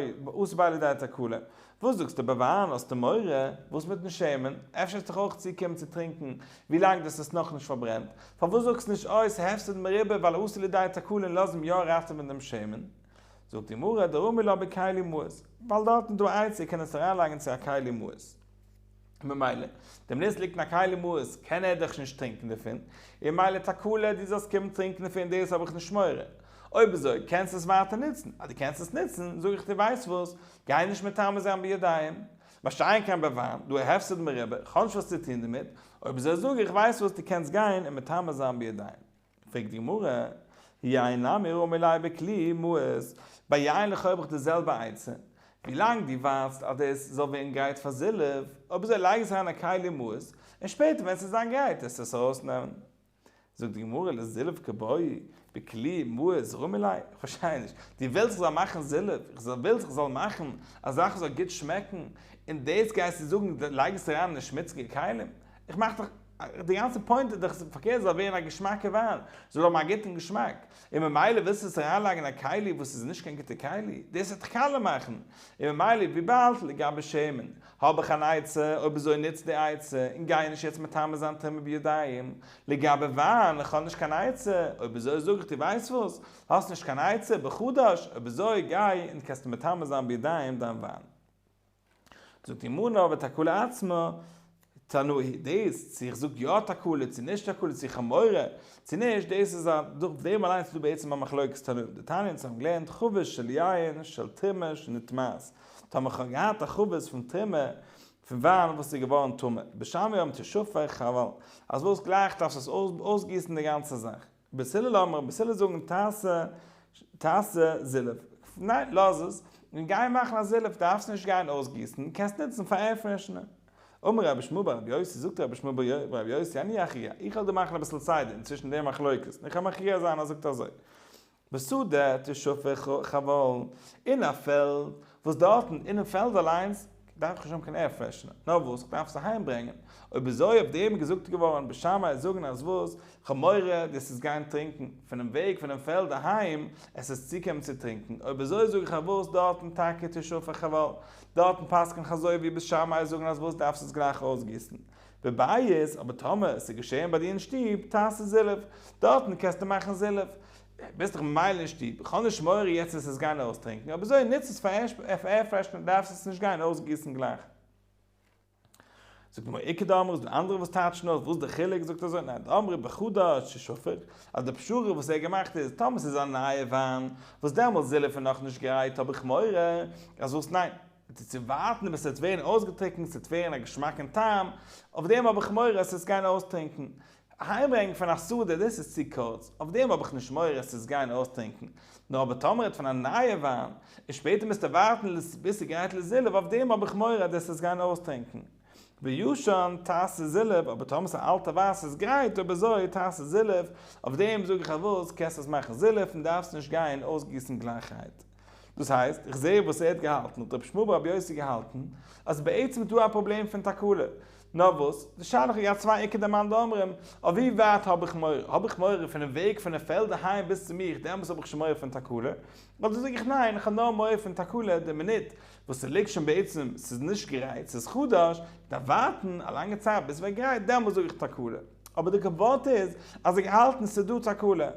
Speaker 1: אתי ביה לידי תקלה, וואס זאגסטו ביי וויין האסטו מורא, וואס מיטן שמן, אפשר וועסטו דאך אויך צוקומען צו טרינקען ווילאנג דאס איז נאכנישט פארברענט, פארוואס זאגסטו נישט אוי ס'הפסד מרובה ווייל אתי לידי תקלה און לאז אים יא ראטעווען דעם שמן? זאגט די גמרא, דרמי לה בכלי מאוס, ווייל דארטן איז דא א עצה קען עס אריינלייגן צו א כלי מאוס. ממילא, די מינוט ס'ליגט אין א כלי מאוס קען ער דאך נישט טרינקען דערפון, און ממילא תקלה דו זאלסט קומען טרינקען דערפון דאס האב איך נישט מורא. אויב אזוי קענסטו עס ווייטער נוצן, אז דו קענסט עס נוצן זאג איך דיר ווייסט וואס, גיי נישט מטמא זיין בידיים. מה שאין כן ביי וויין, דא הפסד מרובה, כ'האב נישט וואס צו טון דערמיט, אויב אזוי זאג איך ווייסט וואס דו קענסט גיין און מטמא זיין בידיים. פרעגט די גמרא, יין נמי רמי ליה בכלי מאוס, ביי יין לכאו' האב איך די זעלבע עצה, ווילאנג דו ווארטסט אז דאס זאל ווערן גרייט פאר זילוף, אויב אזוי לייג עס אריין א כלי מאוס, און שפעטער ווען ס'איז זיין גרייט וועסטו עס ארויסנעמען. זאגט די גמרא לזילוף קבעי בכלי מאוס רמי ליה, איך פארשטיי נישט, דו ווילסט איך זאל מאכן זילוף, איך זאל ווילסט איך זאל מאכן א זאך וואס זאל גוט שמעקן, און דאס גייסטו זאגן לייג עס אריין אין די שמוציגע כלים, איך מאך דאך, די גאנצע point איז דאך פארקערט זאל ווערן א געשמאקע וויין, זאל האבן א גוטן געשמאק, און ממילא ווילסטו עס אריינלייגן אין א כלי וואס איז נישט קיין גוטע כלי, דאס וועט דיך קאליע מאכן, און ממילא וויבאלד לגבי שמן האב איך אן עצה, אויב אזוי נוץ די עצה, און גיי נישט יעצט מטמא זיין טומאה בידיים, לגבי וויין, איך האב נישט קיין עצה, אויב אזוי זאג איך דיר ווייסט וואס, האסט נישט קיין עצה, בחדש, אויב אזוי גיי און קענסטו מטמא זיין בידיים דיין וויין. זאגט די גמרא ותקלה עצמה תנאי, דאס צו איך זאג יא תקלה צו נישט תקלה, צו איך האב מורא צו נישט, דאס איז א, דורך דעם אליינס איז דא בעצם א מחלוקת תנאים, דתניא אונז האבן געלערנט חבית של יין של תרומה שנטמאת, טאמער איך האב געהאט א חבית פון תרומה פון וויין וואס איז געווארן טמא, בית שמאי אומרים תשפך חבל, אז וואס גלייך דארפסט עס אויסגיסן די גאנצע זאך. בית הלל אומרים, בית הלל זאגן תעשה תעשה זילוף. ניין, לאז עס, און גיי מאכן א זילוף, דארפסט נישט גיין אויסגיסן, קענסט נוצן פאר air freshener. אמר רבי ישמעאל בר רבי יוסי, זאגט רבי ישמעאל בר רבי יוסי, אני אכריע, איך וועל דיר מאכן אביסל סדר אינצווישן די מחלוקת, און איך וועל מכריע זיין אז זאגט אזוי, בשדה תשפך חבל, אין א פעלד, וואס דארטן אינעם פעלד אליינס דארף איך נישט האבן קיין air freshener, נאר וואס, איך דארף עס אהיים ברענגען. אויב אזוי אויף דעם איז געזאגט געווארן בית שמאי זאגן אז וואס, כ'האב מורא דאס איז גיין טרינקען, פונעם וועג פונעם פעלד אהיים, עס איז צוקומען צו טרינקען, אויב אזוי זאג איך אז וואס, דארטן טאקע תשפך חבל, דארטן פסק'ן איך אזוי ווי בית שמאי זאגן אז וואס דארפסט עס גלייך אויסגיסן. בבית, אבער טאמער עס איז געשען ביי דיר אין שטוב, תעשה זילוף, דארטן קענסטו מאכן זילוף. ביסט דאך ממילא אין שטוב, איך האב נישט מורא יעצט עס איז גיין אויסטרינקן, אבער אזוי נוץ עס פאר air freshener דארפסט עס נישט גיין אויסגיסן גלייך. זאגט די גמרא איכא דאמרי איז דא אנדערע וואס טייטשן אויס וואס די חילוק, זאגט אזוי ניין דאמרי בחדש תשפך, אז די פשרה וואס ער האט געמאכט איז טאמער ס'איז א נייע וויין וואס דעמאלטס זילוף איז נאכנישט גרייט האב איך מורא אז וואס ניין צו ווארטן ביז ס'וועט ווערן אויסגעטריקנט, ס'וועט ווערן א געשמאקן טעם, אויף דעם האב איך מורא עס איז גיין אויסטרינקן. אהיימברענגן פון א שדה, דאס איז צו קורץ, אויף דעם האב איך נישט מורא עס איז גיין אויסטרינקן. נאר אבער טאמער רעדט פון א נייע וויין, און שפעטער מוזטו ווארטן ביז ס'גרייט לזילוף, אויף דעם האב איך מורא אז דאס איז גיין אויסטרינקן. בישן תעשה זילוף, אבער טאמער ס'איז א אלטע וויין ס'איז גרייט, אויב אזוי תעשה זילוף, אויף דעם זאג איך אז וואס, קענסט עס מאכן זילוף און דארפסט נישט גיין אויסגיסן גלייכערהייט. דאס הייסט, איך זעה וואס ער האט געהאלטן, האט רבי ישמעאל ברבי יוסי געהאלטן, אז בעצם איז דא א פראבלעם פון תקלה. נאר וואס, די שאלה איך האב געהאט צוויי איכא דמאן דאמרים, אויף ווי ווייט האב איך מורא? האב איך מורא פונעם וועג פונעם פעלד אהיים ביז צו מיך, דעמאלס האב איך שוין מורא פון תקלה. אדער זאג איך ניין, איך האב נאר מורא פון תקלה די מינוט וואס ס'ליגט שוין בעצם, ס'איז נישט גרייט, ס'איז חדש, דארף ווארטן א לאנגע צייט ביז ס'ווערט גרייט, דעמאלס זאג איך תקלה. אבער די ווארט איז אז ער האט געהאלטן ס'איז דא תקלה.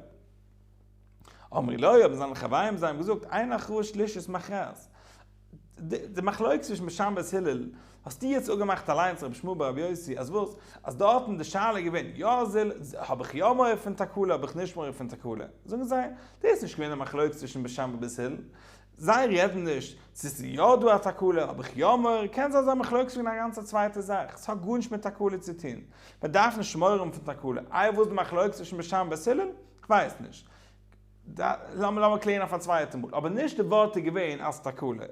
Speaker 1: אמרו לו, האבן זיינע חברים זיי אים געזאגט, אין הכרעה שלישית מכרעת. די מחלוקת צווישן בית שמאי בית הלל האסטו יעצט אפגעמאכט אליינס רבי ישמעאל ברבי יוסי, אז וואס? אז דארטן די שאלה איז געווען יא זיל, האב איך יא מורא פון תקלה האב איך נישט מורא פון תקלה. זאגן זיי, דאס איז נישט געווען די מחלוקת צווישן בית שמאי בית הלל. זיי רעדן נישט צו ס'איז יא דא א תקלה, האב איך יא מורא, קען זיין זיי מחלוקת וועגן א גאנצע צווייטע זאך, ס'האט גארנישט מיט תקלה צו טון. מ'דארף נישט מורא האבן פון תקלה. איי וואס די מחלוקת צווישן בית שמאי בית הלל? כ'ווייס נישט. לאמיר קלערן אויף א צווייטע מאל. אבער נישט די ווארט איז געווען אז תקלה.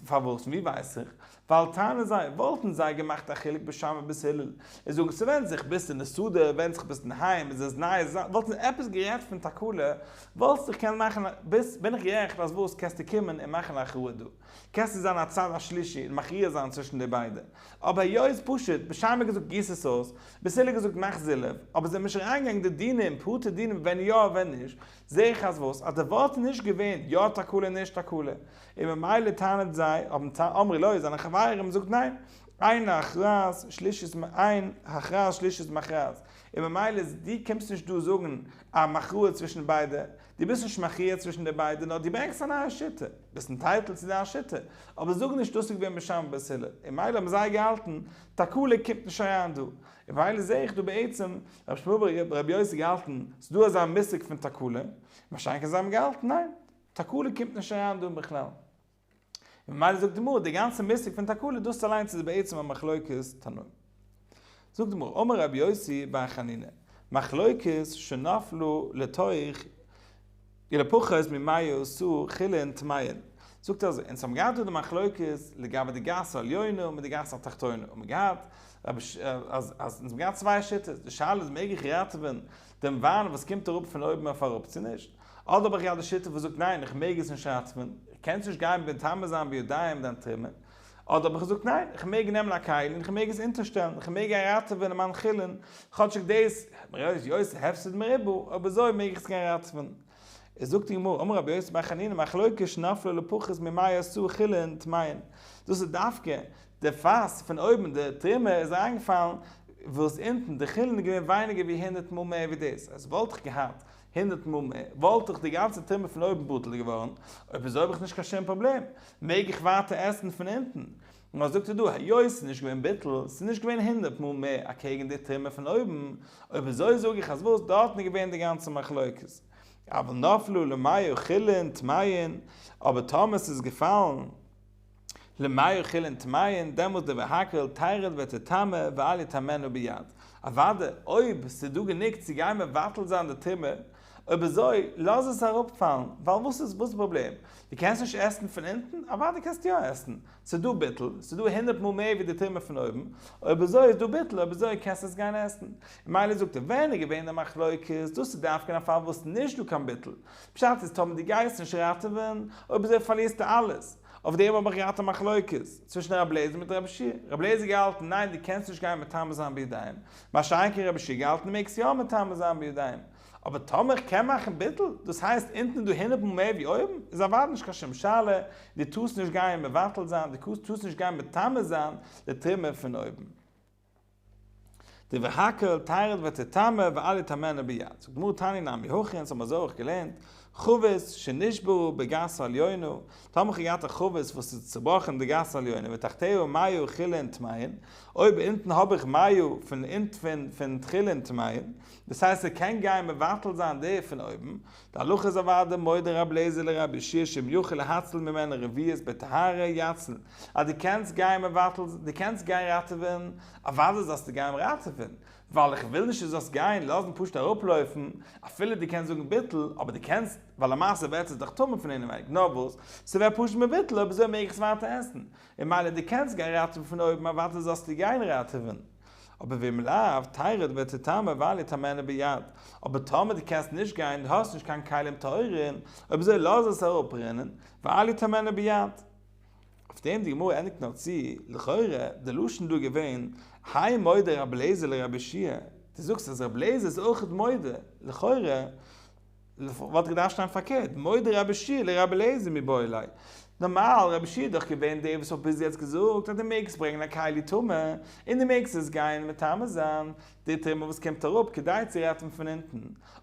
Speaker 1: פארוואס? פון ווי ווייס איך? ווייל טענה'ן זיי, וואלטן זיי געמאכט א חילוק בית שמאי בית הלל, און זאגן ס'ווענדט זיך, ביסט אין די שדה, ווענדט זיך ביסט אינדערהיים, איז עס נייע זאך, וואלטן זיי עפעס גערעדט פון תקלה, וואלסט דיך קענען מאכן א, ביסט, בין איך גערעכט אז וואס, קענסטו קומען און מאכן א הכרעה דא. קענסטו זיין א צד השלישי און מכריע זיין צווישן די ביידע. אבער היות פשוט, בית שמאי געזאגט גיס עס אויס, בית הלל געזאגט מאך זילוף, אבער זיי האבן נישט אריינגעגאנגען די דינים, פרטי דינים ווען יא ווען נישט, זעה איך אז וואס? אז די ווארט איז נישט געווען יא תקלה נישט תקלה, און ממילא טענה'ט זיי, האבן אמרו לו זיינע חברים זאגט ניין, אין הכרעת שלישית אין הכרעת שלישית מכרעת, און ממילא איז דו קומסט נישט דא זאגן א מכרעה צווישן ביידע, דו ביסט נישט מכריע צווישן די ביידע נאר דו ברענגסט א נייע שיטה, ביסט entitled צו דיין שיטה, אבער זאג נישט דאס איז געווען בית שמאי בית הלל, און מילא האבן זיי געהאלטן תקלה קומט נישט אריין דא, און מילא זעה איך דא בעצם רבי ישמעאל ברבי יוסי געהאלטן ס'דא אזא מושג פון תקלה, מה שאין כן זיי האבן געהאלטן ניין, תקלה קומט נישט אריין דא בכלל. און ממילא זאגט די גמרא, די גאנצע מושג פון תקלה, דאס אליינס איז בעצם א מחלוקת תנאים. זאגט די גמרא, אמר רבי יוסי בר חנינא, מחלוקת שנפלו לתוך ולפחות ממאה סאה חולין טמאין. זאגט ער אזוי, אונז האבן געהאט דא די מחלוקת לגבי די גת העליונה מיט די גת התחתונה, האבן מיר געהאט אז אז אונז האבן געהאט צוויי שיטות, די שאלה איז מעג איך ראטעווען דעם וויין וואס קומט אראפ פון אויבן אויף אראפ צו נישט? אדער האב איך געהאט די שיטה וואס זאגט ניין איך מעג עס נישט ראטעווען, איך קען עס נישט גיין מטמא זיין בידיים דיין תרומה, אדער האב איך געזאגט ניין איך מעג נעמען א כלי און איך מעג עס אונטערשטעלן, איך מעג גיין ראטעווען אין מיין חולין, כאטשיג דאס איז הפסד מרובה, אויב אזוי מעג איך עס גיין ראטעווען. איז זאגט די גמרא, אמר רבי יוסי בר חנינא מחלוקת שנפלו לפחות ממאה סאה חולין טמאין, דאס איז דווקא די פאס פון אויבן די תרומה איז אריינגעפאלן וואס אונטן די חולין איז געווען ווייניגער ווי 100 מאל מער ווי דאס, אז וואלט איך געהאט 100 מאל מער וואלט דאך די גאנצע תרומה פון אויבן בטל געווארן, אויב אזוי האב איך נישט קיין שום פראבלעם, מעג איך ווייטער עסן פון אונטן. נאר זאגט ער דא, היות ס'איז נישט געווען ביטול, ס'איז נישט געווען 100 מאל מער אקעגן די תרומה פון אויבן, אויב אזוי זאג איך אז וואס, דארטן איז געווען די גאנצע מחלוקת. אבל נפלו למאה חולין טמאין, אבער טאמער ס'איז געפאלן למאה חולין טמאין, דעמאלטס דברי הכל תרד ותטמא ואל יטמאנה ביד. אוודאי, אויב ס'איז דא גענוג צו גיין מבטל זיין די טומאה, אויב אזוי, לאז עס אראפפאלן, ווייל וואס איז וואס די פראבלעם? דו קענסט נישט עסן פון אונטן? אוודאי קענסטו יא עסן, ס'איז דא ביטול, ס'איז דא 100 מאל מער ווי די תרומה פון אויבן, אויב אזוי איז דא ביטול, אויב אזוי קענסטו עס גיין עסן. ממילא זאגט ער, ווען איז געווען די מחלוקת, דאס איז דווקא אין א פאל וואס נישט דא קיין ביטול. פשט איז טאמער דו גייסט נישט ראטעווען, אויב אזוי פארלירסטו אלעס. אויף דעם האב איך געהאט א מחלוקת צווישן רבי אליעזר מיט רבי יהושע. רבי אליעזר געהאלטן, ניין דו קענסט נישט גיין מטמא זיין בידיים. מה שאין כן רבי יהושע געהאלטן דו מעגסט יא מטמא זיין בידיים. אבער טאמער איך קען מאכן ביטול, דאס הייסט אונטן איז דא 100 מאל מער ווי אויבן, איז אוודאי נישט קיין שום שאלה, דו טארסט נישט גיין מבטל זיין, דו טארסט נישט גיין מטמא זיין די תרומה פון אויבן. דברי הכל תרד ותטמא ואל יטמאנה ביד. זאגט גמרא תניא נמי הכי, אונז האבן אזוי אויך געלערנט, חבית שנשברה בגת העליונה, טאמער איך האב געהאט א חבית וואס איז צובראכן די גת העליונה ותחתיה מאה חולין טמאין, אויב אונטן האב איך מאה פון אונטן פון חולין טמאין, דאס הייסט ער קען גיין מבטל זיין די פון אויבן, די הלכה איז אוודאי מודה רבי אליעזר לרבי יהושע שאם יכול להציל ממנה רביעית בטהרה יציל, אז דו קענסט גיין מבטל, דו קענסט גיין ראטעווען, אוודאי זאלסטו גיין ראטעווען, ווייל איך וויל נישט דו זאלסט גיין לאזן פשוט אראפלויפן, אפילו דו קענסט זאגן ביטול, אבער דו קענסט, ווייל למעשה ווערט עס דאך טמא פון אינעווייניג, נאר וואס, ס'ווערט פשוט מבוטל, אויב אזוי מעג איך עס ווייטער עסן, און מילא דו קענסט גיין ראטעווען פון אויבן, אוודאי זאלסטו גיין ראטעווען. אבער ואם לאו, תרד ותטמא ואל יטמאנה ביד. אבער טאמער דו קענסט נישט גיין, דו האסט נישט קיין כלים טהורין, אויב אזוי לאז עס אראפרינען, ואל יטמאנה ביד. אויף דעם די גמרא ענדיגט נאר צו, לכאורה, די לשון דא געווען, האי מודה רבי אליעזר לרבי יהושע, דו זאגסט אז רבי אליעזר איז אויכעט מודה, לכאורה, וואלט געדארפט שטיין פארקערט, מודה רבי יהושע לרבי אליעזר מיבעי ליה. נארמאל, רבי יהושע איז דאך געווען דער וואס האט ביז יעצט געזאגט אז דו מעגסט ברענגען א כלי טמא, און דו מעגסט עס גיין מטמא זיין, די תרומה וואס קומט אראפ כדי צו ראטעווען פון אונטן.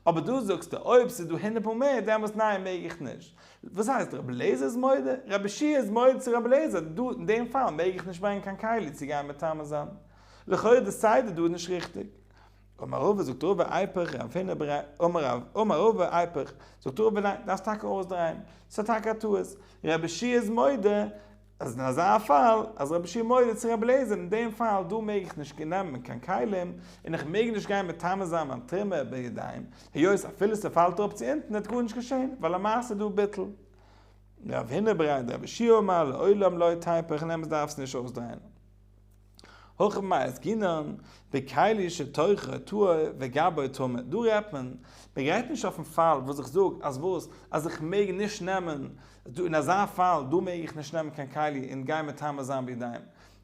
Speaker 1: אבער דא זאגסטו, אויב ס'איז דא 100 מאל מער, דעמאלטס ניין מעג איך נישט. וואס הייסט רבי אליעזר איז מודה? רבי יהושע איז מודה צו רבי אליעזר, דא אין דעם פאל מעג איך נישט ברענגען קיין כלי צו גיין מטמא זיין. לכאורה די סדר דא איז נישט ריכטיג. אמר רבא זאגט רבא איפוך רב הונא בריה אמר רב אמר רבא איפוך זאגט רבא ניין דארפסט טאקע אויסדרייען ס'איז טאקע א טעות רבי יהושע איז מודה אז אין אזא פאל אז רבי יהושע מודה צו רבי אליעזר אין דעם פאל דא מעג איך נישט נעמען קיין כלים און איך מעג נישט גיין מטמא זיין מיין תרומה בידיים היות אפילו ס'פאלט אראפ צו אונטן וועט גארנישט געשען ווייל למעשה איז דא ביטול. רב הונא בריה דרבי יהושע אמר לעולם לא תיפוך און אמת דארפסט נישט אויסדרייען. הכא במאי עסקינן, בכלי שתוכו טהור וגבו טמא, דא רעדט מען, מען גייט נישט אויפן פאל וואס איך זאג אז וואס, אז איך מעג נישט נעמען, דא אין אזא פאל דא מעג איך נישט נעמען קיין כלי און גיין מטמא זיין בידיים.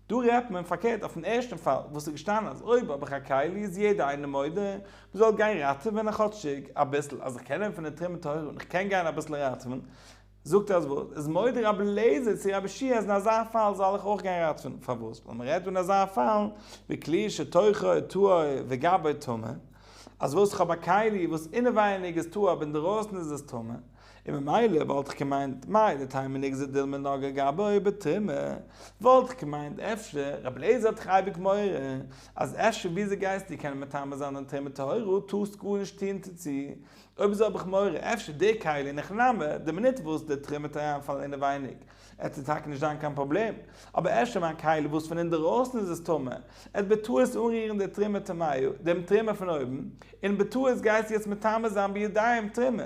Speaker 1: דא רעדט מען פארקערט אויפן ערשטן פאל וואס איז געשטאנען אז אויב האב איך א כלי איז יעדער איינער מודה מען זאל גיין ראטעווען א כאטשיג אביסל אז איך קען נעמען פון די תרומה טהורה און איך קען גיין אביסל ראטעווען, זאגט אז וואס? איז מודה רבי אליעזר צו רבי יהושע אז אין אזא פאל זאל איך אויך גיין ראטעווען? פארוואס? ווייל מען רעדט דא אין אזא פאל בכלי שתוכו טהור וגבו טמא. אז וואס איך האב א כלי וואס אינעווייניג איז טהור אבער אינדערויסן איז עס טמא, און ממילא וואלט איך געמיינט מהו דתימא ניגזור דילמא נגע גבו בתרומה, וואלט איך געמיינט אפשר רבי אליעזר האט דאך אייביג מורא אז אפשר וויאזוי גייסטו קענען מטמא זיין דיין תרומה טהורה טארסט גארנישט טוהן דערצו, אויב אזוי האב איך מורא אפשר די כלי אין הכי נמי די מינוט וואס די תרומה וועט אריינפאלן אינעווייניג עט עס טאקע נישט זיין קיין פראבלעם, אבער אפשר מיין כלי וואס פון אינדערויסן איז עס טמא, עט בטעות אנרירן די תרומה טמאה, דעם תרומה פון אויבן, און בטעות גייסטו יעצט מטמא זיין בידיים תרומה.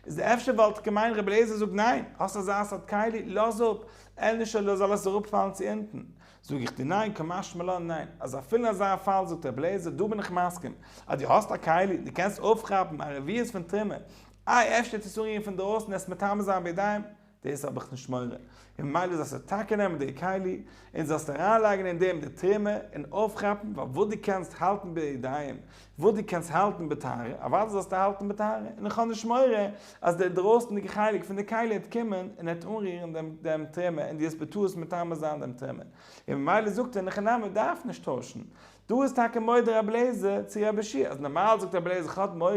Speaker 1: איז אפשר וואלט איך געמיינט רבי אליעזר זאגט ניין, האסט אזא סארט כלי, לאז אפ, ענדערש זאל עס אראפפאלן צו אונטן. זאג איך דיר ניין, קא משמע לן ניין, אז אפילו אין אזא פאל זאגט רבי אליעזר דא בין איך מסכים, אז דו האסט א כלי, דו קענסט אויפכאפן א רביעית פון תרומה, איי אפשר טוסטו אנרירן פון דרויסן עס מטמא זיין בידיים, דאס האב איך נישט מורא, און ממילא זאלסטו טאקע נעמען די כלי און זאלסט אריינלייגן אין דעם די תרומה און אויפכאפן, ווייל וואס דו קענסט האלטן בידיים, וואס דו קענסט האלטן בטהרה, אוודאי זאלסטו האלטן בטהרה, און איך האב נישט מורא אז דער דרויסנדיגע חלק פון די כלי העט קומען און העט אנרירן דעם דעם תרומה און דו העסט בטעות מטמא זיין דעם תרומה, און ממילא זאגט ער אין הכי נמי דארף נישט טוישן, דא איז טאקע מודה רבי אליעזר צו רבי יהושע אז נארמאל זאגט רבי אליעזר איך האב מורא,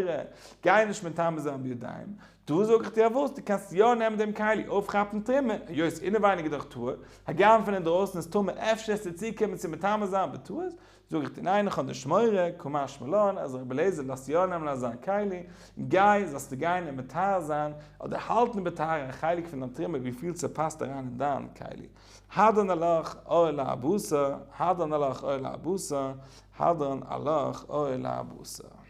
Speaker 1: גיי נישט מטמא זיין בידיים, דא זאג איך דיר אז וואס, דו קענסט יא נעמען דעם כלי, אויפכאפן תרומה, היות אינעווייניג איז דאך טהור, הגם פון אינדרויסן איז טמא, אפשר עס צו צוקומען צו מטמא זיין בטעות, זאג איך דיר ניין איך האב נישט מורא, קא משמע לן אז רבי אליעזר לאזט יא נעמען אזא כלי, גיי זאלסטו גיין און מטהר זיין, אדער האלטן בטהרה א חלק פון דיין תרומה וויפיל ס'פאסט אריין אין דיין כלי. הדרן עלך אור לארבעה עשר, הדרן עלך אור לארבעה עשר, הדרן עלך אור לארבעה עשר.